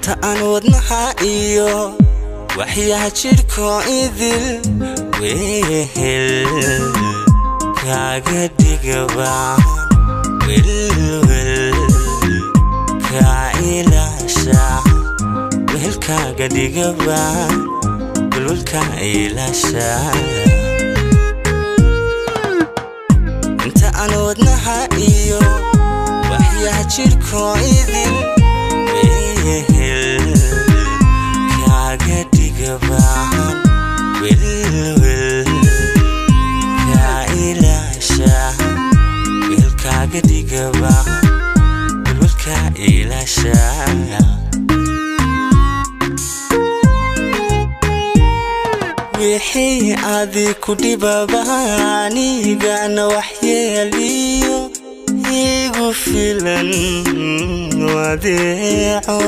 Inta aan wadnaha iyo waxyaha jidhkoo idil wehel kaaga dhigabaan welwel kaa ilaasha wehel kaaga dhigabaan welwel kaa ilaasha. Inta aan wadnaha iyo waxyaha jidhkoo idil wehel kaaga dhigabaan welwel kaa ilaasha wehel kaaga dhigabaan welwel kaa ilaasha. Wixii adi ku dhibaba anigana waxyeeliyo igu filan wadeeco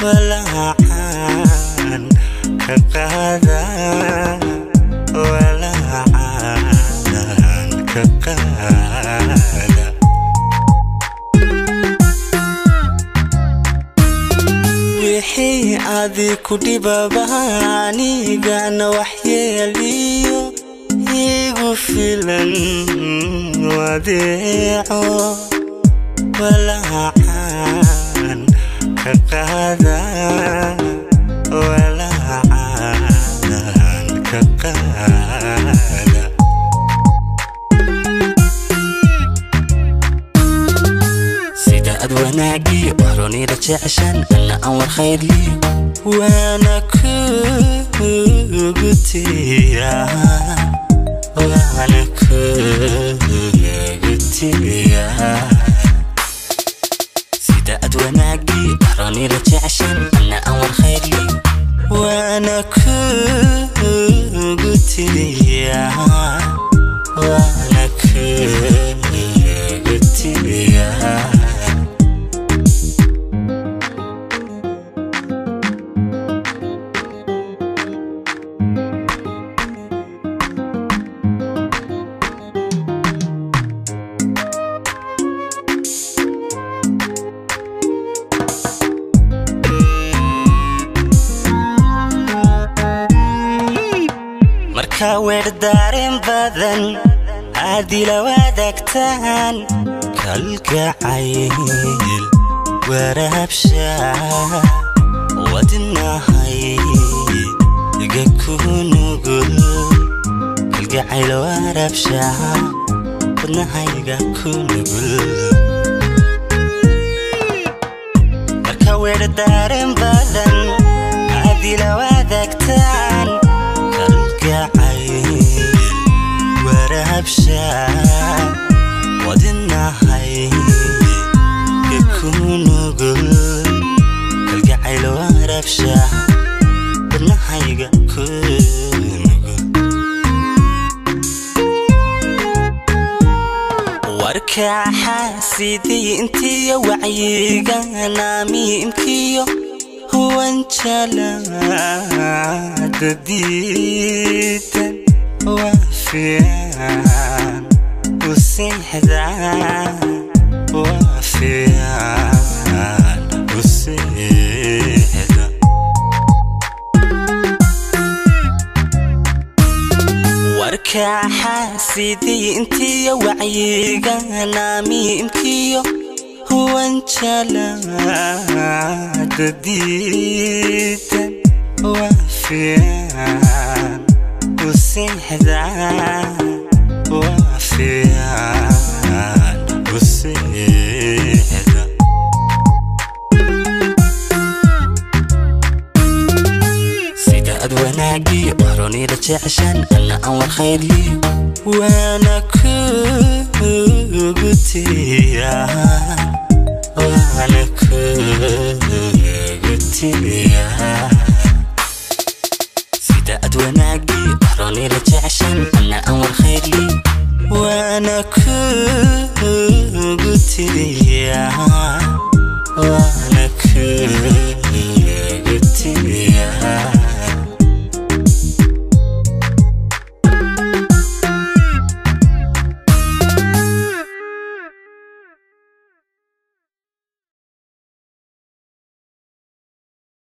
walaacan ka qaada walaacan ka qaada. Wixii adi ku dhibaba anigana waxyeeliyo igu filan wadeeco walaacan ka qaada walaacan ka qaada. Sida aad wanaagii waxroonida jeceshan anna aan war khayrli waana kugu tiyaa waana kugu tiyaa. Sida aad wanaagii waxroonida jeceshan anna aan war khayrli waana kugu tiyaa waana kugu tiyaa. Marka weer daareen badan aad ila wadaagtaan kalgacayl waraabsha wadnahay iga ku nugul kalgacayl waraabsha wadnahayga ku nugul. Marka weer daareen badan aad ila wadaagtaan kalgacayl waraabsha wadnahay ku nugul kalgacayl waraabsha wadnahayga ku nugul. Warka xaasidiintiyo wacyiga naamiimkiyo wanjalaada diidan waa fiican u seexdaa waa fiican u seexda. Warka xaasidiintiyo wacyiga naamiimkiyo wanjalaada diidan waa fiican u seexdaa waa fiican u seexda. Sida aad wanaagii waxroonida jeceshan anna aan war khayrli waana kugu tiyaa waana kugu tiyaa. Sida aad wanaagii waxroonida jeceshan anna aan war khayrli waana kugu tiriyaa.